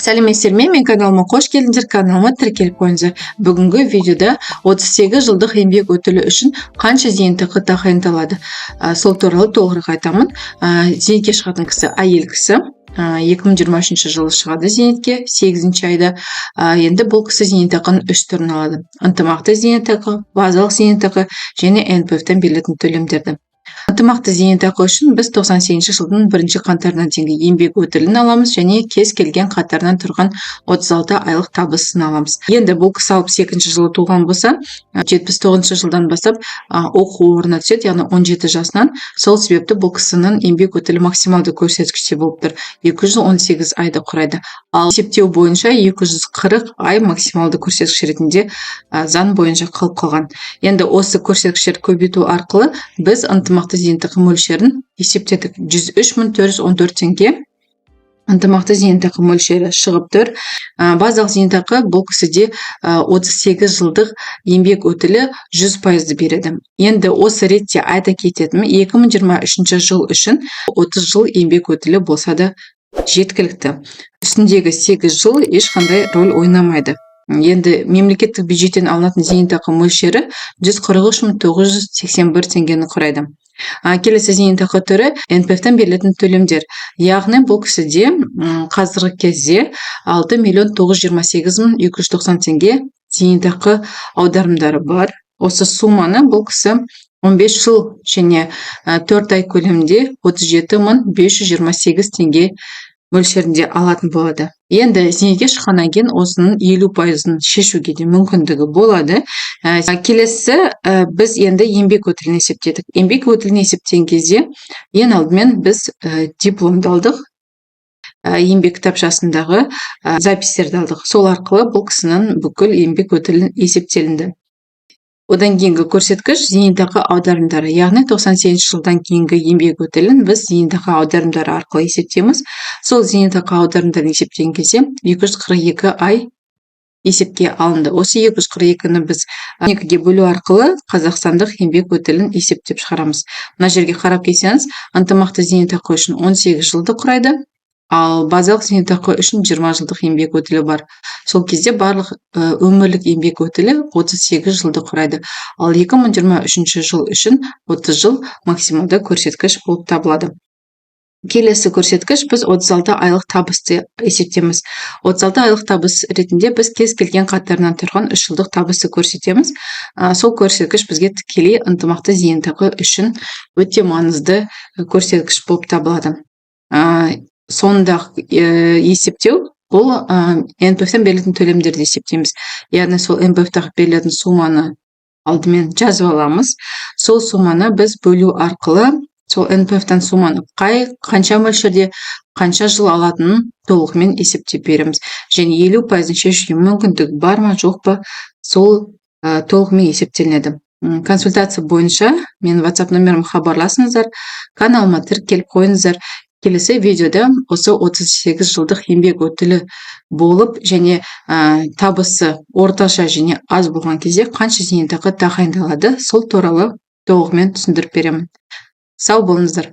Сәлеметсіздер ме? Менің каналыма қош келдіңіздер! Каналыма тіркеліп қойыңыздар. Бүгінгі видеода 38 жылдық еңбек өтілі үшін қанша зейнетақы тағайындалады, сол туралы толығырақ айтамын. Зейнетке шығатын кісі әйел кісі, 2023 жылы шығады зейнетке 8 айда. Енді бұл кісі зейнетақының үш түрін алады: ынтымақты зейнетақы, базалық зейнетақы және НПФ-тен берілетін төлемдерді. Ынтымақты зейнетақы үшін біз 98 жылдың 1 қаңтарына дейінгі еңбек өтілін аламыз және кез келген қатарынан тұрған 36 айлық табысын аламыз. Енді бұл кісі 62 жылы туған болса, 79 жылдан бастап оқу орнына түседі, яғни 17 жасынан. Сол себепті бұл кісінің еңбек өтілі максималды көрсеткіште болып тұр, 218 айды құрайды. Ал есептеу бойынша 240 ай максималды көрсеткіш ретінде заң бойынша қалып қалған. Енді осы көрсеткіштерді көбейту арқылы біз ынтымақты зейнетақы мөлшерін есептедік: 103 414 теңге ынтымақты зейнетақы мөлшері шығып тұр. Базалық зейнетақы бұл кісіде 38 жылдық еңбек өтілі 100%-ды береді. Енді осы ретте айта кететінім, 2023 жыл үшін 30 жыл еңбек өтілі болса да жеткілікті, үстіндегі 8 жыл ешқандай рөл ойнамайды. Енді мемлекеттік бюджеттен алынатын зейнетақы мөлшері 143 981 теңгені құрайды. Келесі зейнетақы түрі – НПФ-тен берілетін төлемдер. Яғни бұл кісіде қазіргі кезде 6 928 290 теңге зейнетақы аударымдары бар. Осы сумманы бұл кісі 15 жыл және 4 ай көлемінде 37 528 теңге мөлшерінде алатын болады. Енді зейнетке шыққаннан кейін осының 50%-ын шешуге де мүмкіндігі болады. Келесі, біз енді еңбек өтілін есептедік. Еңбек өтілін есептеген кезде ең алдымен біз дипломды алдық, еңбек кітапшасындағы записьтерді алдық. Сол арқылы бұл кісінің бүкіл еңбек өтілі есептелінді. Одан кейінгі көрсеткіш – зейнетақы аударымдары, яғни 98 жылдан кейінгі еңбек өтілін біз зейнетақы аударымдары арқылы есептейміз. Сол зейнетақы аударымдарын есептеген кезде 242 ай есепке алынды. Осы 242-ні біз 2-ге бөлу арқылы қазақстандық еңбек өтілін есептеп шығарамыз. Мына жерге қарап кетсеңіз, ынтымақты зейнетақы үшін 18 жылды құрайды, ал базалық зейнетақы үшін 20 жылдық еңбек өтілі бар. Сол кезде барлық өмірлік еңбек өтілі 38 жылды құрайды. Ал 2023 жыл үшін 30 жыл максималды көрсеткіш болып табылады. Келесі көрсеткіш – біз 36 айлық табысты есептейміз. 36 айлық табыс ретінде біз кез келген қатарынан тұрған 3 жылдық табысты көрсетеміз. Сол көрсеткіш бізге тікелей ынтымақты зейнетақы үшін өте маңызды көрсеткіш болып табылады. Соңында есептеу бұл НПФ-тен берілетін төлемдерді есептейміз. Яғни сол НПФ берілетін сумманы алдымен жазып аламыз. Сол сумманы біз бөлу арқылы сол НПФ-тан сумманы қай қанша мөлшерде, қанша жыл алатынын толығымен есептеп береміз және 50%-ын шешуге мүмкіндік бар ма, жоқ па, сол толығымен есептелінеді. Консультация бойынша менің WhatsApp номеріме хабарласыңыздар, каналыма тіркеліп қойыңыздар. Келесі видеода осы 38 жылдық еңбек өтілі болып және табысы орташа және аз болған кезде қанша зейнетақы тағайындалады, сол туралы толығымен түсіндіріп беремін. Сау болыңыздар!